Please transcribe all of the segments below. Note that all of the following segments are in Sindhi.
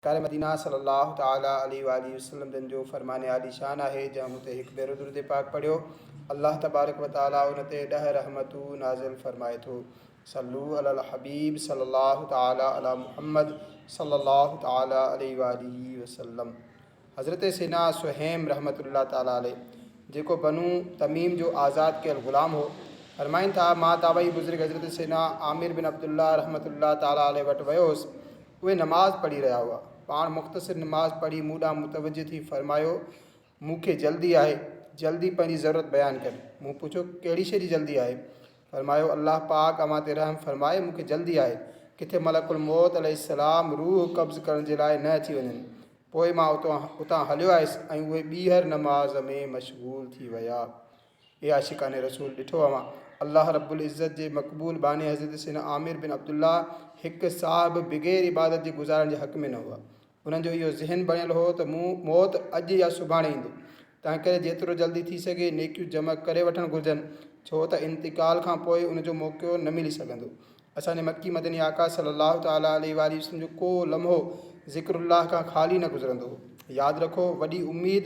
سرڪار مدينه صلّي الله تعالٰي عليه واٰله وسلّم جن جو فرمان عالي شان آهي، جنهن مون تي هڪ ڀيرو درود پاڪ پڙهيو، الله تبارڪ و تعالٰي ان تي ڏهه رحمتون نازل فرمائي ٿو. صلّو علي الحبيب صلّي الله تعالٰي علي محمّد صلّي الله تعالٰي عليه واٰله وسلّم. حضرت سيدنا سهيم رحمة الله تعالٰي عليه جيڪو بنو تميم جو آزاد ڪيل غلام هو، فرمائن ٿا، مان تابعي بزرگ حضرت سيدنا عامر بن عبدالله رحمة الله تعالٰي عليه وٽ ويو هوس، اهي نماز پڙهي رهيا هئا. پاڻ مختصر نماز پڙهي مون ڏانهن متوجه ٿي فرمايو، مون کي جلدي آهي، جلدي پنهنجي ضرورت بيان ڪر. مون پڇيو، ڪهڙي شيء جي جلدي آهي؟ فرمايو، الله پاڪ اوهان تي رحم فرمائي، مون کي جلدي آهي، ڪٿي ملڪ الموت عليه السلام روح قبض ڪرڻ جي لاء نه اچي وڃن. پوء مان اتان هليو آيس ۽ اهي ٻيهر نماز ۾ مشغول ٿي ويا. اي عاشقان رسول! ڏٺو اوهان الله رب العزت جي مقبول ٻانهي حضرت سيدنا عامر بن عبدالله هڪ ساهه به بغير عبادت جي گذارڻ جي حق ۾ نه هئا. انهن جو اهو ذهن بڻيل هو ته مون موت اڄ يا سڀاڻي ايندو، تنهنڪري جيترو جلدي ٿي سگهي نيڪيون جمع ڪري وٺڻ گهرجن، ڇو ته انتقال کان پوء ان جو موقعو نه ملي سگهندو. اسان جي مڪي مدني آقا صلّي الله تعالٰي عليه واٰله وسلّم جو ڪو لمحو ذڪر الله کان خالي نه گذرندو هو. ياد رکو! وڏي اميد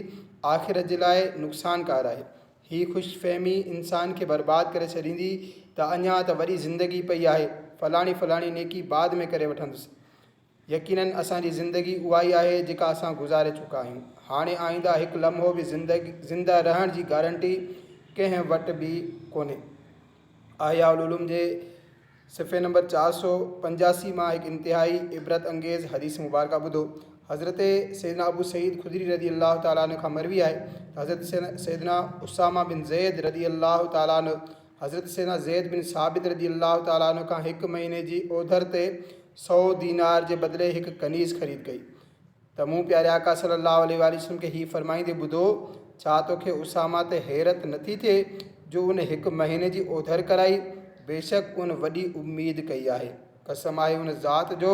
آخرت جي لاء نقصانڪار آهي. هي خوش فهمي انسان کي برباد ڪري ڇڏيندي ته اڃا ته وڏي زندگي پئي آهي، فلاڻي فلاڻي نيڪي بعد ۾ ڪري وٺندس. يقيناً اسان جي زندگي اها ئي آهي جيڪا اسان گذاري چڪا آهيون. هاڻي آئنده هڪ لمحو به زنده رهڻ جي گارنٽي ڪنهن وٽ به ڪونهي. احياء العلوم جي صفحي نمبر 485 مان هڪ انتهائي عبرت انگيز حديث مبارڪه ٻڌو. حضرت سيدنا ابو سعيد خدري رضي الله تعالٰي عنه کان مروي آهي ته حضرت سيدنا اسامه بن زيد رضي الله تعالٰي عنه حضرت سيدنا زيد بن ثابت رضي الله تعالٰي عنه کان هڪ مهيني جي اوڌر تي سئو دينار جي بدلي هڪ ڪنيز خريد ڪئي ته مون پياري آقا صلي الله عليه واٰله وسلم کي هي فرمائيندي ٻڌو، ڇا توکي اسامه تي حيرت نٿي ٿئي جو ان هڪ مهيني جي اوڌر ڪرائي، بيشڪ ان وڏي اميد ڪئي آهي. قسم آهي ان ذات جو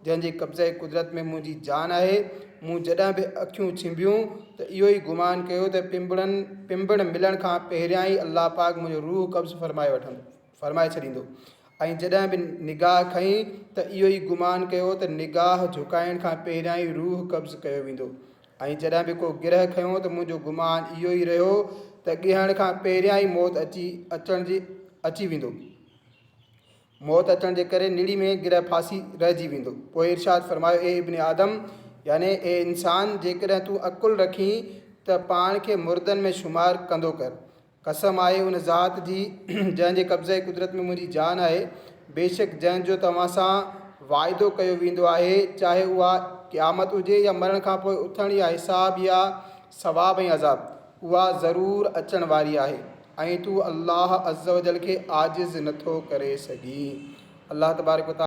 جنهن جي قبضه قدرت ۾ منهنجي جان آهي، مون جڏهن به اکيون ڇنڀيون ته اهو ئي گمان ڪيو ته پنبڻن پنبڻ ملڻ کان پهريان ئي الله پاڪ منهنجو روح قبض فرمائي وٺندو فرمائي ڇڏيندو ۽ جڏهن به نگاهه کنئي ته اهو ئي گمان ڪيو ته نگاهه جهڪائڻ کان پهريان ئي روح قبض ڪيو ويندو ۽ جڏهن به ڪو گرهه کنيو ته منهنجو گمان اهو ئي رهيو ته ڳيهڻ کان پهريان ئي موت اچي اچڻ جي اچي ويندو. موت اچڻ جي ڪري نڙي ۾ گرهه ڦاسي رهجي ويندو. پوء ارشاد فرمايو، اي ابن آدم، يعني اي انسان، جيڪڏهن تون عقل رکين ته پاڻ کي مردن ۾ شمار ڪندو ڪر. قسم آهي ان ذات جي جنهن جي قبضه قدرت ۾ منهنجي جان آهي، بيشڪ جنهن جو توهان سان واعدو ڪيو ويندو آهي، چاهي اها قيامت هجي يا مرڻ کان پوء اٿڻ يا حساب يا ثواب ۽ عذاب، اها ضرور اچڻ واري آهي. ۽ تون الله عزّوجلّ کي عاجز نه ٿو ڪري سگهين. الله تبارڪ وتعالي.